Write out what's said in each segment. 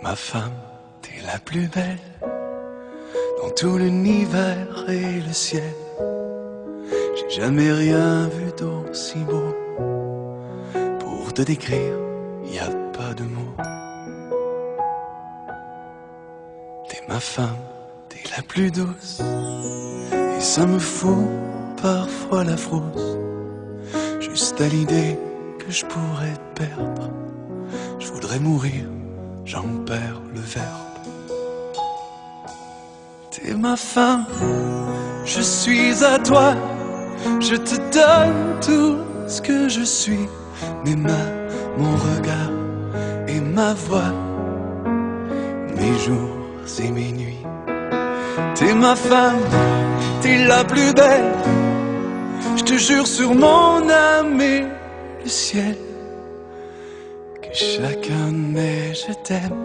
Ma femme, t'es la plus belle dans tout l'univers et le ciel. J'ai jamais rien vu d'aussi beau. Pour te décrire, y a pas de mots. T'es ma femme, t'es la plus douce, et ça me fout parfois la frousse, juste à l'idée que je pourrais te perdre. Je voudrais mourir, j'en perds le verbe. T'es ma femme, je suis à toi, je te donne tout ce que je suis, mes mains, mon regard et ma voix, mes jours et mes nuits. T'es ma femme, t'es la plus belle, je te jure sur mon âme et le ciel que chacun de mes je t'aime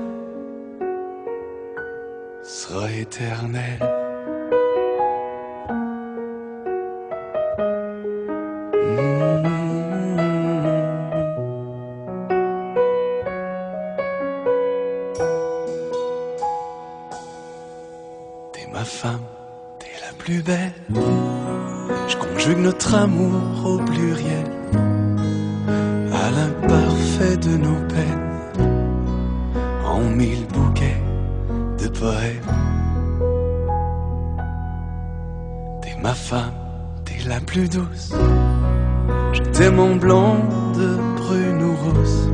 sera éternel. T'es ma femme, t'es la plus belle, je conjugue notre amour au pluriel, à l'imparfait de nos peines, en mille bouquets de poèmes. T'es ma femme, t'es la plus douce, je t'aime en blonde, brune ou rousse,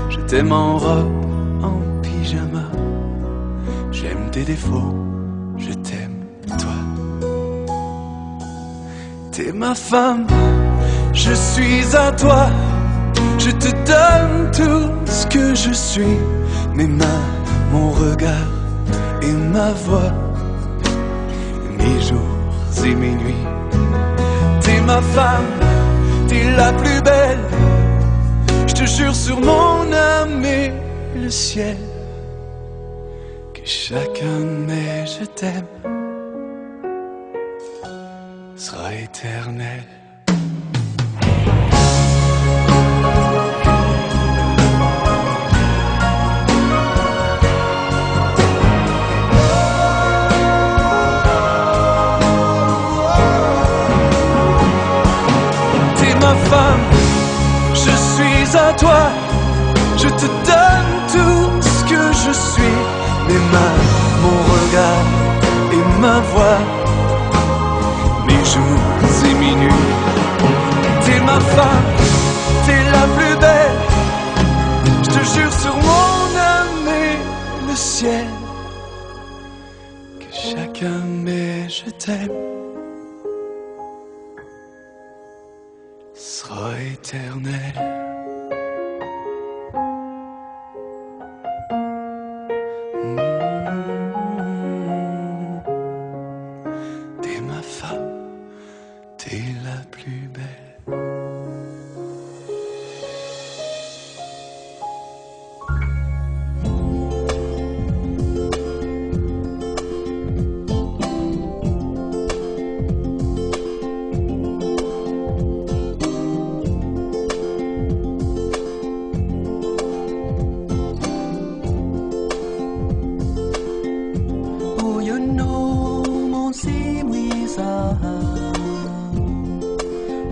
je t'aime en robe, en pyjama, j'aime tes défauts, je t'aime toi. T'es ma femme, je suis à toi, je te donne tout ce que je suis, mes mains, mon regard et ma voix, mes jours et mes nuits. T'es ma femme, t'es la plus belle, je te jure sur mon âme et le ciel que chacun de mes je t'aime sera éternel. T'es ma femme, je suis à toi, je te donne tout ce que je suis, mes mains, mon regard et ma voix, mes jours et mes nuits. T'es ma femme, t'es la plus belle, je te jure sur mon âme et le ciel que chacun de mes je t'aime sera éternel. T'es ma femme, t'es la plus belle.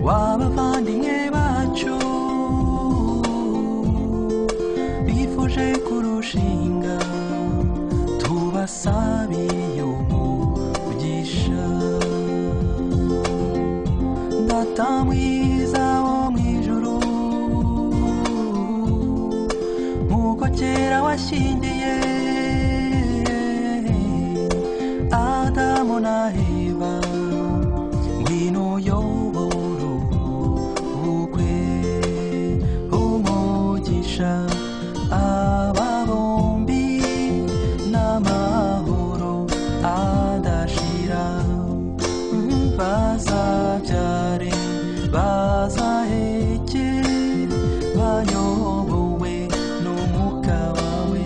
Wabavandimwe bacu bifuje kurushinga, tubasabiye umugisha. Data mwiza wo mu ijuru, nk'uko kera washyingiye Adamu na Eva, ngwino uyobore ubukwe, umugisha aba bombi n'amahoro adashira, bazabyare bazaheke bayobowe n'umwuka wawe.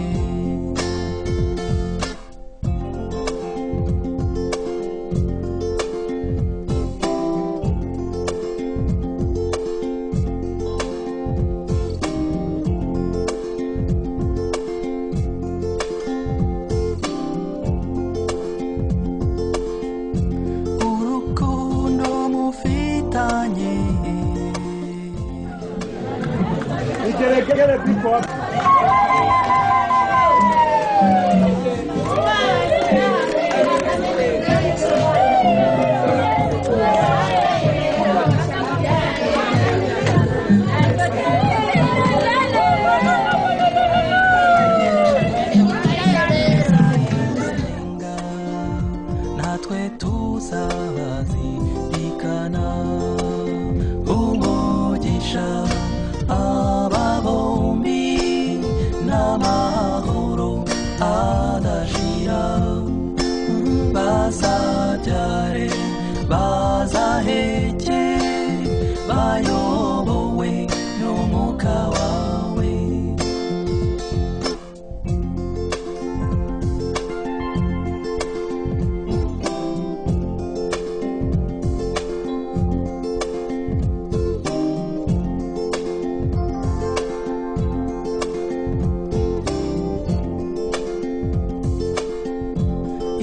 Vigelegele viko wapi? Natwe tuzabazirikana umugisha aba bombi n'amahoro adashira, bazabyare bazaheke bayobowe n'umwuka wawe.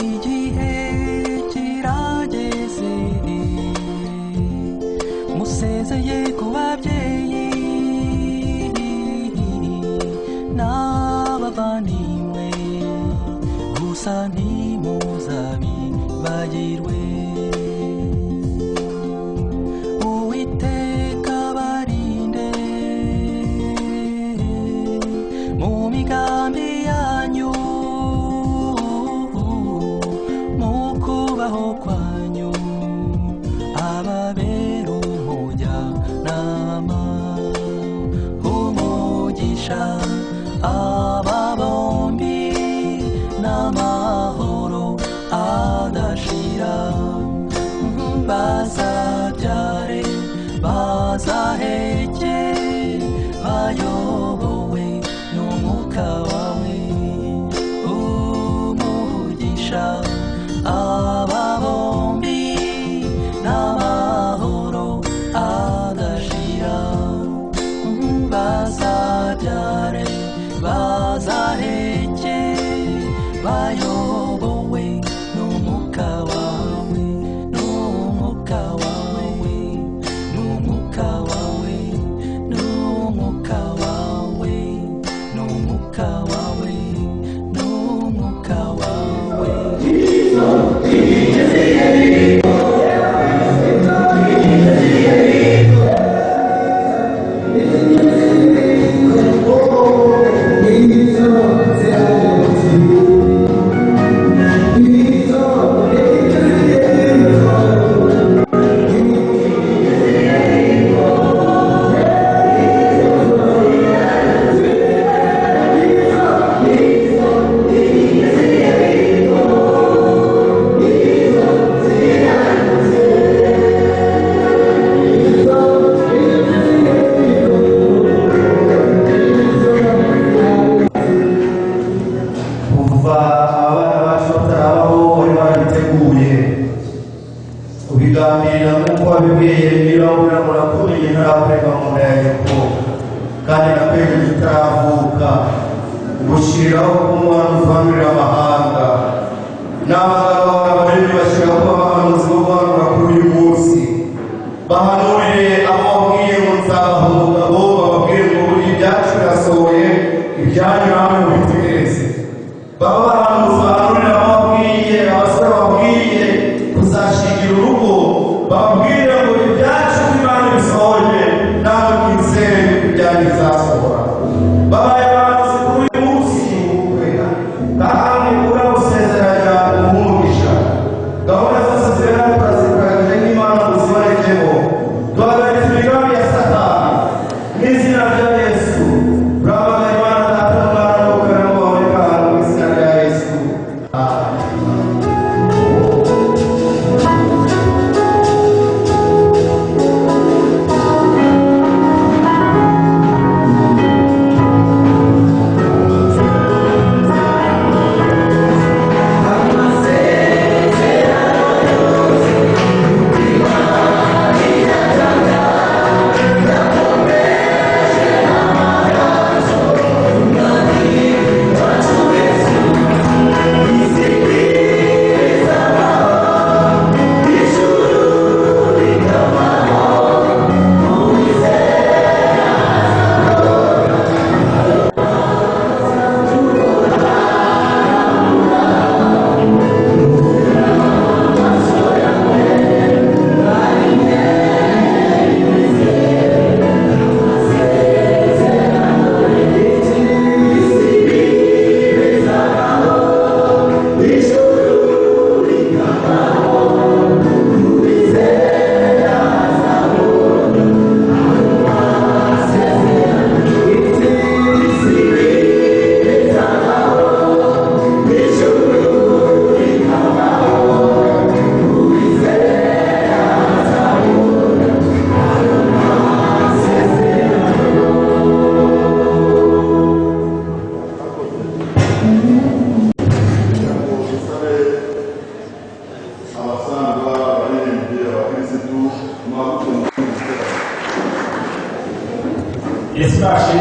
Igihe kirageze musezeye ku babyeyi n'abavandimwe, gusa ntimuzabibagirwe. Uwiteka abarinde mu migambi yanyu, mu kubaho kwanyu ababera umujyanama. Umugisha aba bombi n'amahoro adashira, bazabyare bazaheke bayobowe n'umwuka wawe. Umugisha aba bombi n'amahoro adashira, bazabyare bazaheke bayobowe n'umwuka wawe, n'umwuka wawe, n'umwuka wawe, n'umwuka wawe, n'umwuka wawe, n'umwuka wawe. Kuva abana bacu batarabaho bari barabiteguye kubigambirira nk'uko wabibwiye Yeremiya uramubwira ngo nakumenye ntarakurema mu nda ya nyoko, kandi nakwejeje utaravuka, ngushyiriraho kuba umwami uvanurira amahanga. N'abangaba abarezi bashyiraho kuba abahanuzi bo guhanura kuri uyu munsi. Bahanurire abo wabwiye ngo nzabaha umugabo, bababwire ngo buri ibyacu birasohoye, ibyanyu namwe mubitegereze. Baba bahanuzi bahanurira abo wabwiye, abasore babwiye kuzashingira urugo, bababwire ngo ibyacu Imana bisohoye, namwe mwizere yuko ibyanyu bizasohora. Babaye abahanuzi kuri uyu munsi w'ubukwe, kandi urabusezeranya umugisha.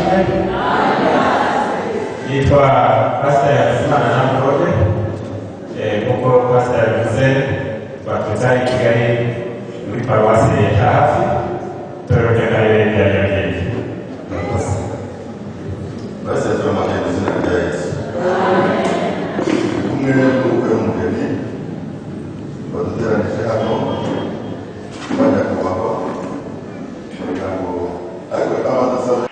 ashimwe. Yitwa Pastor Hakizimana Jean Claude. Nk'uko Pastor yabivuze, twaturutse hano i Kigali muri paruwasi ya hafi, itorero ry'akarere rya Nyarugenge. Murakoze. Basi turamagana izina rya Yesu. Kumwe n'ubukwe n'umugeni baduteranije hano, banyakubahwa umuryango, ariko abadasaza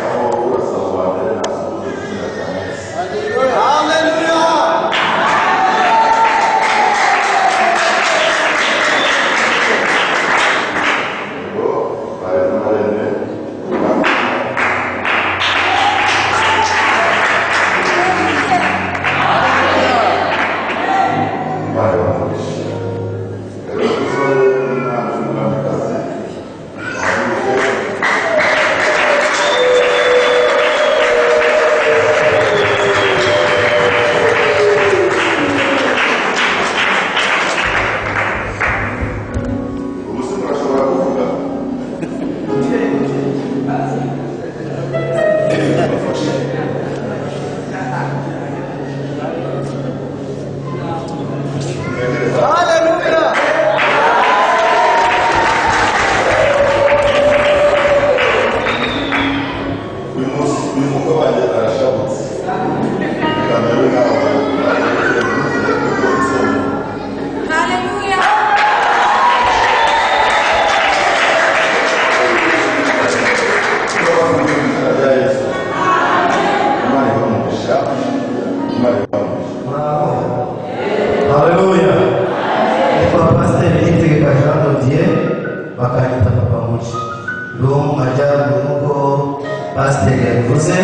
aho urasaba uwa mbere nasuhuze izina rya Yesu. Ngo bare n'amarembe. Imana ibamugishe. Rero umusore n'umwana w'umwamikazi wahagurutse. Ubu se murashobora kuvuga? Bafashe. Haleluya. Uyu munsi uyu mukwe wanjye arashabutse. Reka mbere nawe. Hallelujah. Rya Yesu. Imana ibahe umugisha. Imana ibahe umugisha. Muraho. Haleluya. Nitwa Pasiteri Niyitegeka Jean de Dieu, bakanyita Papa Muci. Ndi uwo mu majyaruguru nk'uko Pasiteri yabivuze,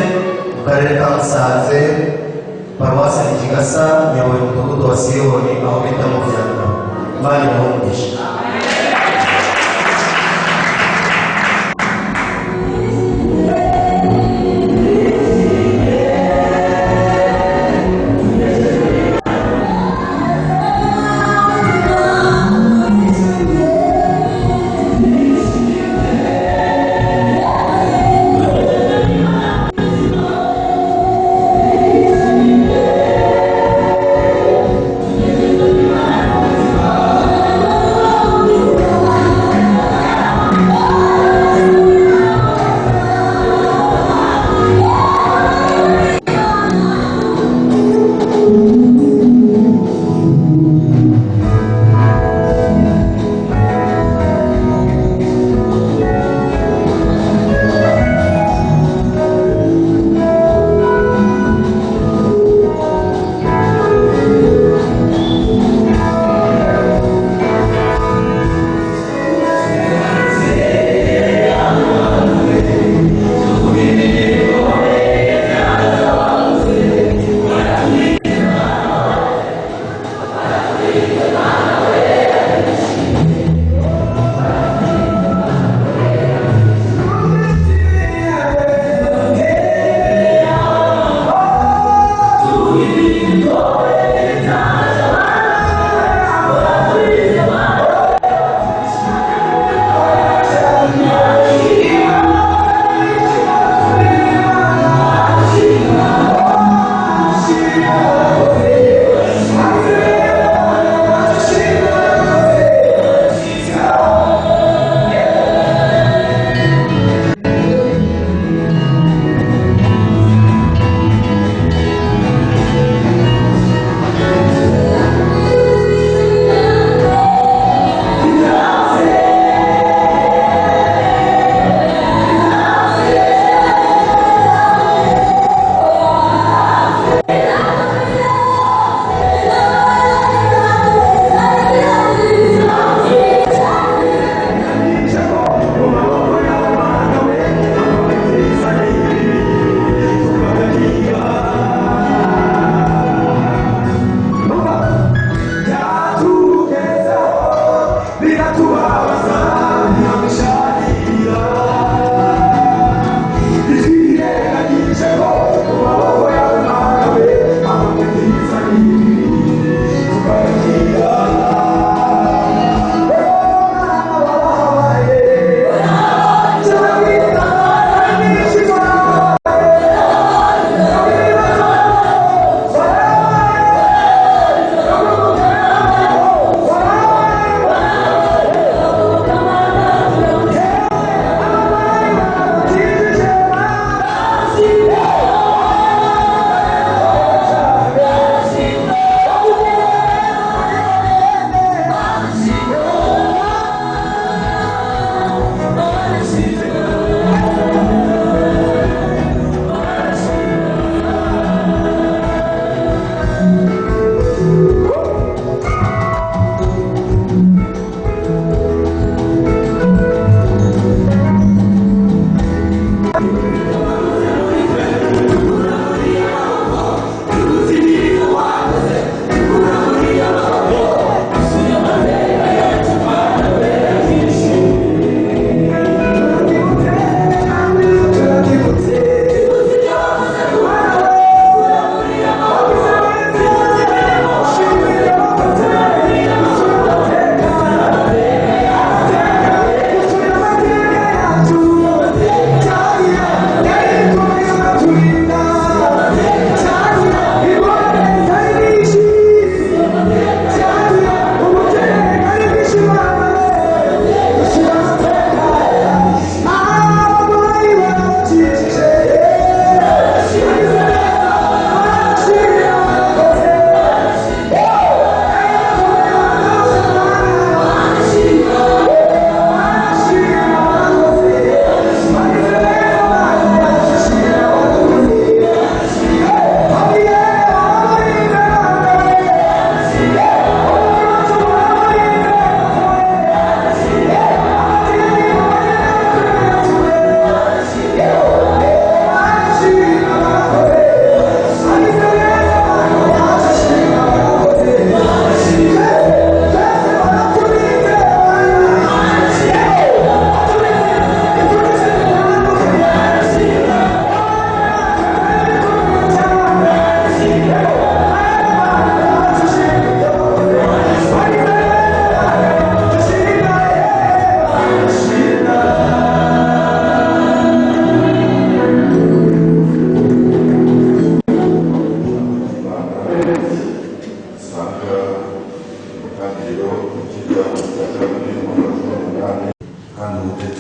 mu karere ka Musanze, paruwasi ni Kigasa, nyoboye umudugudu wa Siyoni, aho bita mu Byanda. Imana ibahe umugisha. Hallelujah.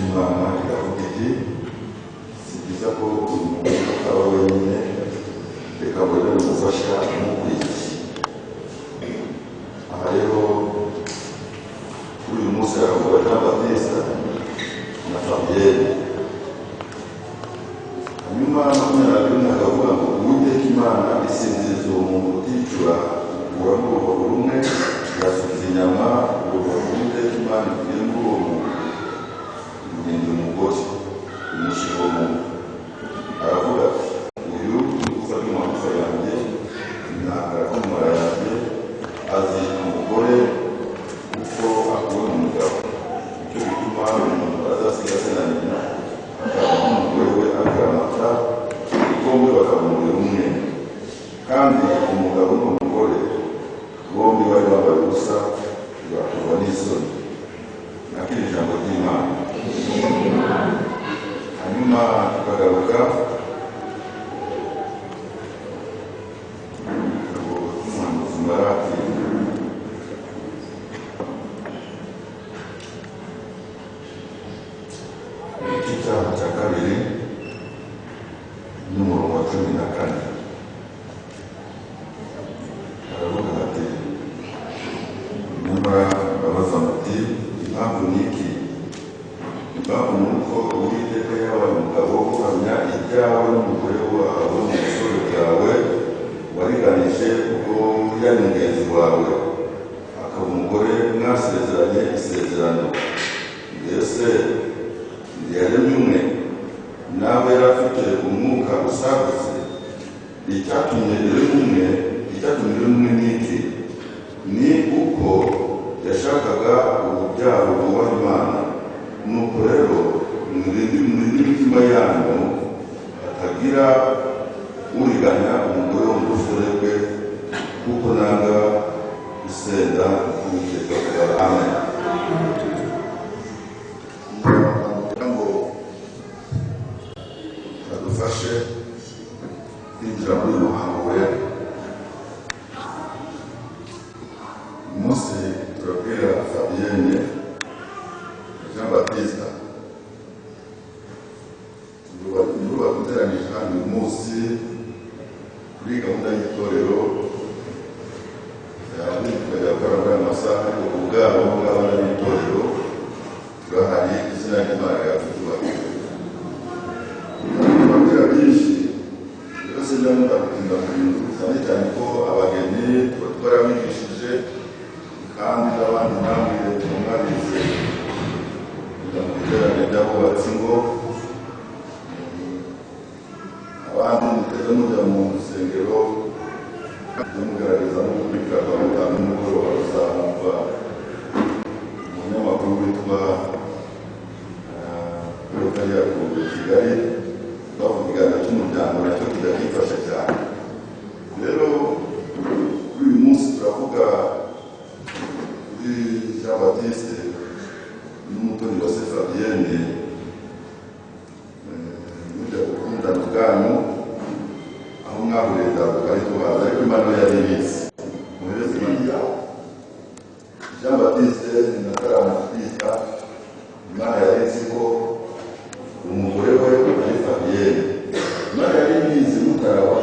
ry'Imana riravuga iti: "Si byiza ko uyu muntu aba wenyine, reka mbone umufasha umukwiye." Aha rero kuri uyu munsi haravuga Jean Baptiste na Fabienne. Hanyuma 21 akavuga ngo: "Uwiteka Imana isinziriza uwo muntu uticura, ikuramo urubavu rumwe, irasubiza inyama. Urubavu Uwiteka Imana ikuye muri uwo muntu imuhindura umugore, imushyira uwo muntu." Aravuga ati: "Uyu ni igufa ry'amagufa yanjye, ni akara ko mu mara yanjye, azitwa umugore kuko akuwe mu mugabo. Nicyo gituma umuntu azasiga se na nyina, akaba n'umugore we akaramata, bombi bakaba umubiri umwe." Kandi umugabo n'umugore bombi bari bambaye ubusa, ntibakorwa n'isoni. Nakira ijambo ry'Imana. Hanyuma tukagaruka igitabo cy'umuhanuzi Maraki, igice cyaho cya 2 n'umurongo wa 14. Aravuga ati: "Nyamara mbabaza muti: 'Impamvu ni iki?' Impamvu ni uko Uwiteka yabaye umugabo wo guhamya ibyawe n'umugore wawe mu busore bwawe wariganije, ubwo yari mugenzi wawe, akaba umugore mwasezeranye isezerano. Mbese ntiyaremye umwe, nawe yari afite umwuka usagutse? Icyatumye iremwa umwe ni iki? Ni uko yashakaga urubyaro rwubaha Imana. Nuko rero mwirinde imitima yanyu, hatagira uriganya umugore wo mu busore bwe, kuko nanga gusenda Uwiteka avuga." Amen. Kugira ngo badufashe kwinjira muri uyu muhango wera, uyu munsi turabwira Fabienne, Jean Baptiste, nibo baduteranije hano uyu munsi kuri gahunda y'itorero. Tukajya gukora muri aya masaha, ariko ku bwabo bw'abana b'itorero turahari. Izina ry'Imana ryacu. Tubabwira byinshi rero, sinjya nkunda gutinda mu bintu, cyane cyane ko abageni tuba twarabigishije, kandi n'abandi namwe mwarize kujya mu biterane by'abubatsi ngo abandi mutajya mujya mu rusengero, mujye mugerageza no gukurikira kwa gatanu nimugoroba. Uzamwumva umunyamakuru witwa Rotariya ku Kigali bavuga ikiganiro cy'umuryango, nacyo kijya gifasha cyane. Rero kuri uyu munsi turavuga kuri Jean Baptiste n'Umutoni wa Fabienne. Mujya gukundana ubwanyu, aho mwahuriye ntabwo twari tuhazi, ariko Imana yari ibizi. Muhereze Imana yawe. Jean Baptiste ni nataramutwita, Imana yari izi ko umugore we ari Fabienne. Imana yari ibizi mutaraba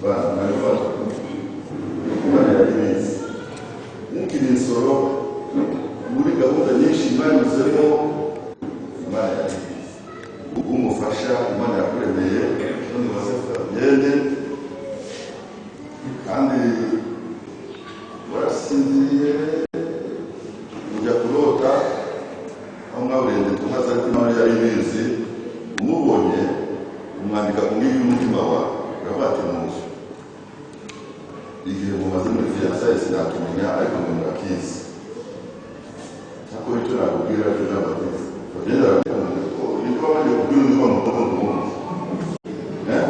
bana nabifata. Imana yari ibizi mukiri insoro muri gahunda nyinshi mwanyuzemo. Imana yari ibizi umufasha Imana yakuremeye none wase Fabienne. Kandi warasinziriye, ujya kurota aho mwahuriye tumaze, ariko Imana yari ibizi. Umubonye umwandika ku nkingi y'umutima wawe, uravuga ati: "Muzu igihe mumaze muri fiançailles sinakimenya, ariko mwe murakizi." Cyakora icyo nakubwira cyo, Jean Baptiste, Fabienne arakunda ko niko wabanje kubwira undi ko amukunda ubundi. Eh?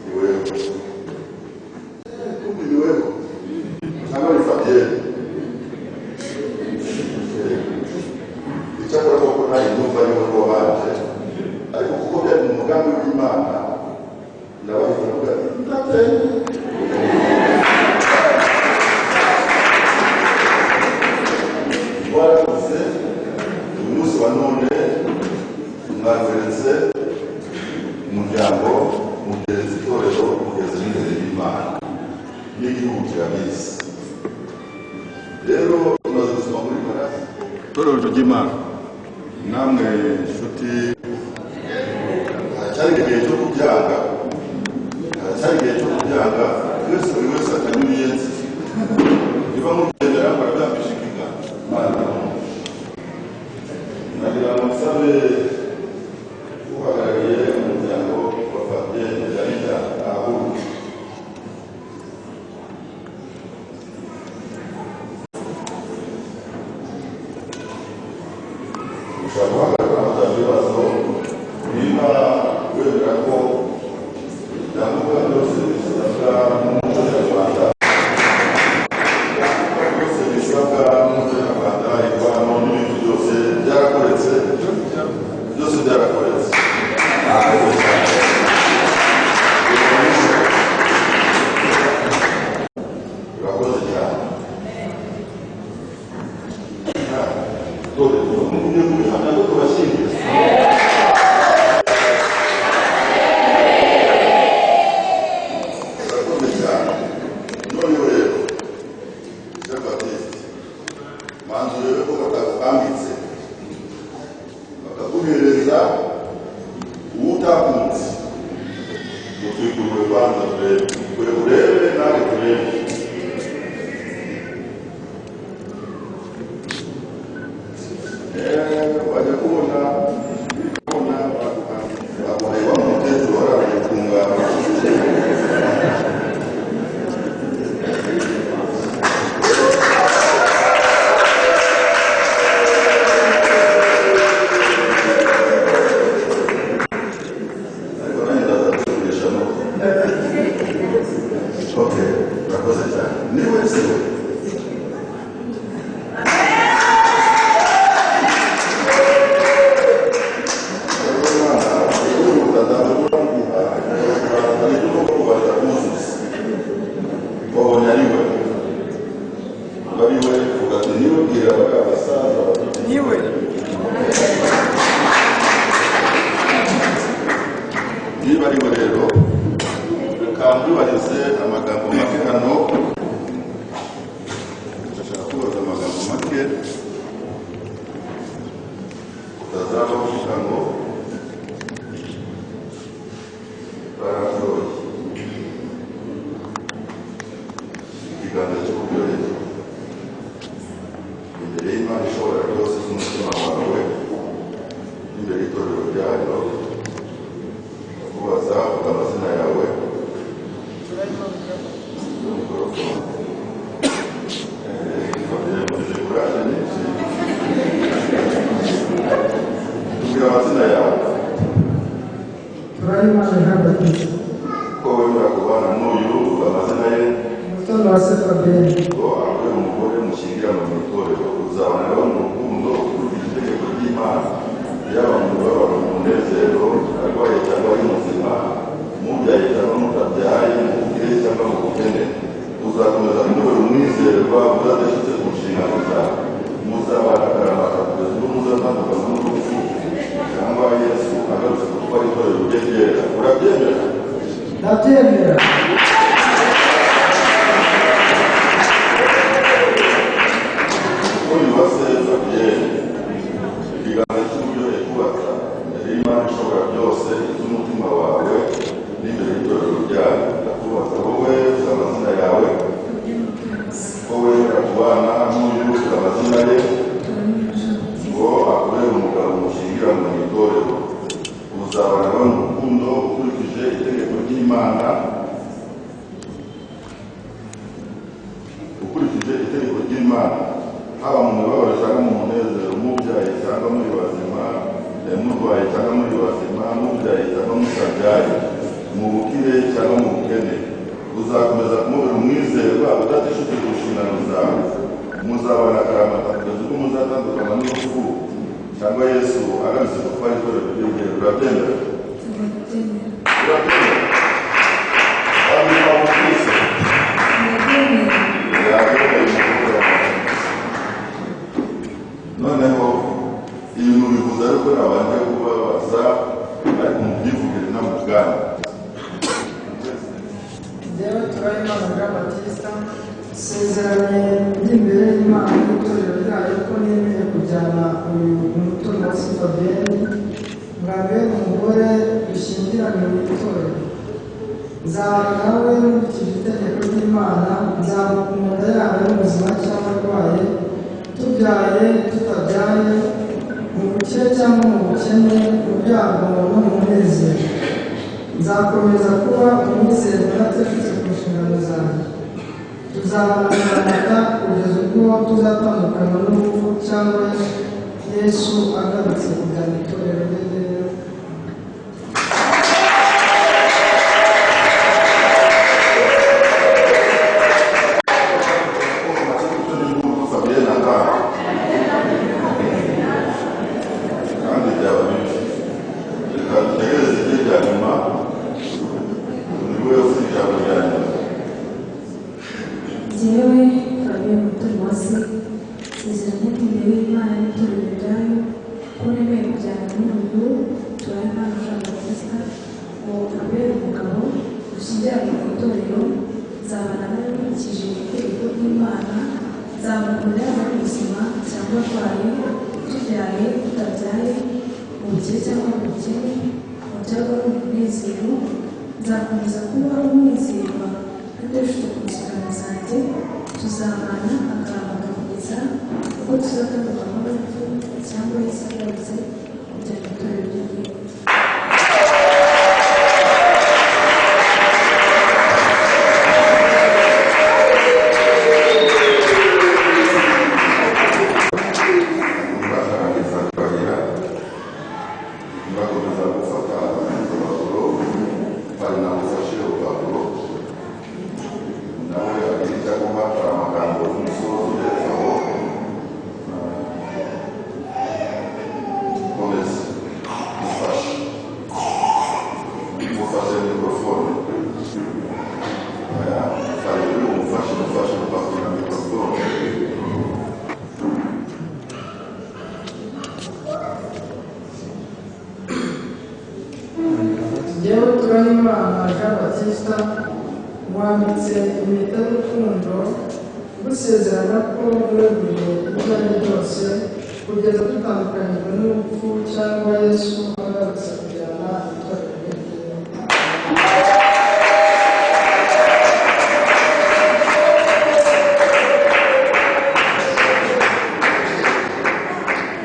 Ni wewe. Kumbe ni wewe. Cyangwa ni Fabienne. Icyakora koko nanjye ndumva ariwe wabanje, ariko kuko byari mu mugambi w'Imana, ndabahita ndavuga ati: "Ndatenye." Warakuze. ry'Imana namwe inshuti, haracyari igihe cyo kubyanga, haracyari igihe cyo kubyanga. Twese, buri wese akanyura iye nzira. Niba mugendera murabyambishika Imana, nagira ngo nsabe uhagarariye umuryango wa Fabienne Jarida ahaguruke. Ushobora guhagarara abatanga ibibazo niba wemera ko ibyangombwa byose bisabwa n'umuco nyarwanda, ibyangombwa byose bisabwa n'umuco nyarwanda, inkwano n'ibindi byose byarakoretse, byose byarakoretse. Murakoze cyane. Urakoze cyane. Dore mugiye kubihamya ko tubashyingira. Urakoze cyane. Noneho rero, Jean Baptiste, manzu rero ko batakwambitse bakaguhereza uwo utakunze, mutwikurure kwanza turebe, urebe nawe turebe. Wajya kubona kubona baguhaye wa mukecuru waraje kungana. Ariko nanjye ndaza gusubirisha nuko. Okay, urakoze cyane. Ni wese we. Wabonye ari we, ari we, ugati niwe, bwira bariya basaza bafite Niwe. Niba ari we rero, reka mbibarize amagambo make hano. Ndashaka kubaza amagambo make, utazaba uvuga ngo barashoye. Ikiganza cy'uburyohe imbere y'Imana ishobora byose z'umutima wawe n'imbere y'itorero ryayo, kubaza, vuga amazina yawe. Mikorofone. Kuraje nyinshi. Tubwira amazina yawe. Turahimana Jean Baptiste. Ko wemera kubana n'uyu, vuga amazina ye. Umutoni Fabienne. Ngo abe umugore mushyingiranwe mu itorero, uzabana nawe mu rukundo ukurikije itegeko ry'Imana, yaba mu mubabaro, mu munezero, arwaye cyangwa ari muzima, mubyaye cyangwa mutabyaye, mu bukire cyangwa mu bukene, uzakomeza kumubera umwizerwa udadashitse ku nshingano zawe, muzabana akaramata kugeza ubwo muzatandukana n'urupfu cyangwa Yesu agarutse gutwara itorero rye ryera. Urabyemera? Ndabyemera. Uwase Fabienne, ikiganza cy'uburyohe kubaza imbere y'Imana ishobora byose z'umutima wawe n'imbere y'itorero ryayo, ndakubaza wowe, vuga amazina yawe, ko wemera kubana n'uyu, vuga amazina ye, ngo akubere umugabo mushyingiranwe mu itorero, uzabana nawe mu rukundo ukurikije itegeko ry'Imana, ukurikije itegeko ry'Imana, haba mu mubabaro cyangwa mu munezero, mubyaye cyangwa muri bazima, murwaye cyangwa muri bazima, mubyaye cyangwa mutabyaye, mu bukire cyangwa mu bukene, uzakomeza kumubera umwizerwa udateshutse ku nshingano zawe, muzabana akaramata kugeza ubwo muzatandukana n'urupfu cyangwa Yesu agarutse gutwara itorero ry'urugero. Urabyemera? Urabyemera? Wabikwa mu Kristo. Yabyemeye umukobwa wawe. Noneho ibintu bivuze, ariko nabanje kubabaza, ariko mubyivugire namwe ubwanyu. Njyewe Turahimana Jean Baptiste. Nsezeranye ndi imbere y'Imana n'itorero ryayo ko nemeye kujyana uyu Umutoniwase Fabienne ngo abere umugore dushyingiranywe mu itorero. Nzabana nawe nkurikije itegeko ry'Imana, nzamukunda yaba ari muzima cyangwa arwaye, tubyaye tutabyaye, mu bukire cyangwa mu bukene, mu byago no mu munezero. Nzakomeza kuba umwizerwa ndateshutse ku nshingano zanjye. Tuzabana akaramata kugeza ubwo tuzatandukana n'urupfu cyangwa Yesu agarutse kujyana itorero rye ryera. Fabienne atanga kandi byaba bibi. Reka dutegereze irye rya nyuma, ni we ufite ijambo rya nyuma. Jyewe Fabien Mutoniwase nsezeranye ndi imbere y'Imana n'itorero ryayo ko nemeye kujyana n'uyu Turahimana Jean Baptiste ngo ambere umugabo dushyingiranywe mu itorero. Nzabana nawe nkurikije itegeko ry'Imana, nzamukunda yaba ari muzima cyangwa arwaye, tubyaye tutabyaye, mu bukire cyangwa mu bukene, mu byago no mu munezero. Nzakomeza kuba umwizerwa ntateshutse ku nshingano zanjye. Tuzabana akaramata kugeza ubwo tuzatandukanywa n'urupfu cyangwa Yesu agarutse kujyana itorero rye ryera. Barangiza kurahira, bakomeza gufata urupapuro. Hari nawe ufashe urupapuro, nawe agira icyo agomba, hari amagambo y'umusozo ugeretseho. Komeza mufashe, mufashe mikorofone. Hari uri bumufashe, mufashe urupapuro na mikorofone. Jyewe Turahimana Jean Baptiste wambitse impeta y'urukundo, ngusezeranya ko nkweguriye ibyanjye byose kugeza dutandukanyijwe n'urupfu cyangwa Yesu agarutse kujyana itorero rye ryera.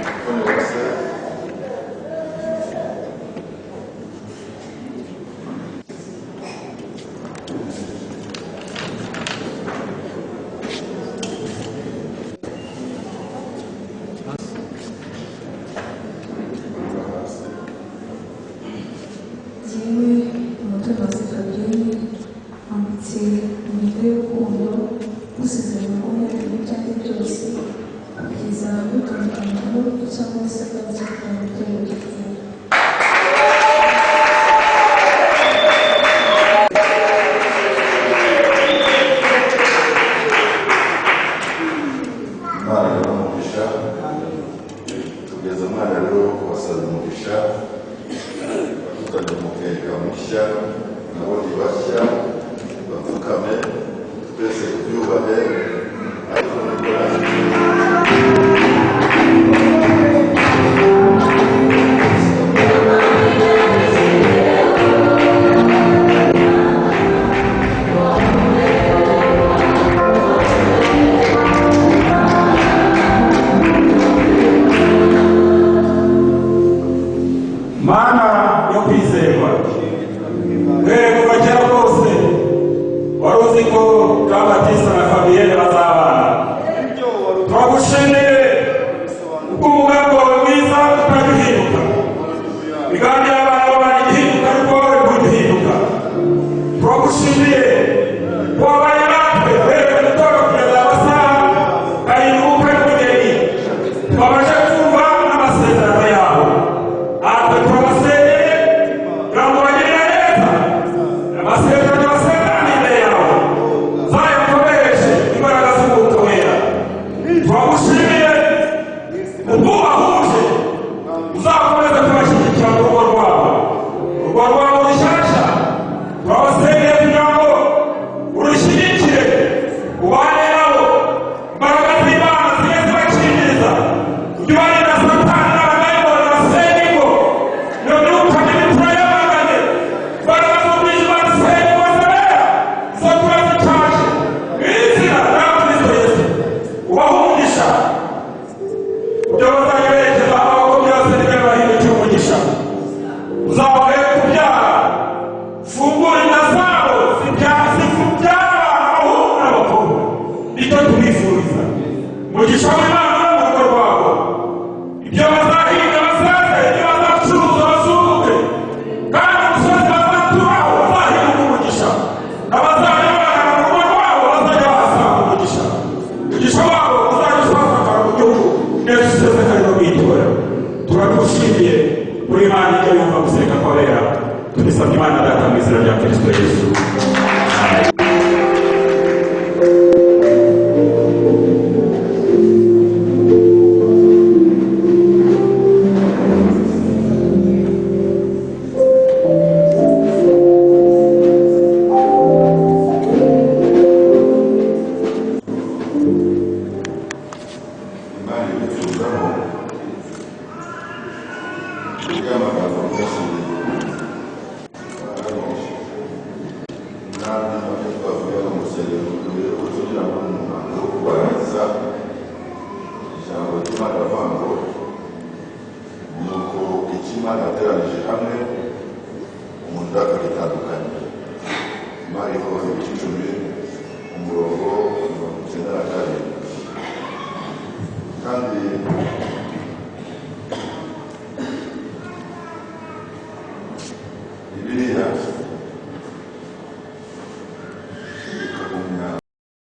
Mutoniwase. Jyewe Umutoniwase Fabienne wambitse impeta y'urukundo, ngusezeranya ko nkweguriye ibyanjye byose kugeza dutandukanyijwe n'urupfu cyangwa Yesu agarutse kujyana itorero rye ryera. Imana rero umugisha, tugeze umwana rero wo kubasaba umugisha. Batuzanye umukeka mushya, nabo ni bashya, bapfukame twese tubyubahe, ariko Mana yo kwizerwa, uhereye kuva kera kose wari uzi ko Jean Baptiste na Fabienne bazabana. Turagushimiye kuri Imana ijya yumva gusenga kw'abera. Tubisabye Imana Data mu izina rya Kristo Yesu. Amen. Imana ibifuzaho y'amagambo menshi hano n'andi make twavuga mu rusengero mbere yuko tugira ngo mu muhango wo kubarangiza ijambo ry'Imana rivuga ngo nuko icyo Imana yateranije hamwe umuntu akagitandukanya. Mariko ibice 10 umurongo 97. Kandi Bibiliya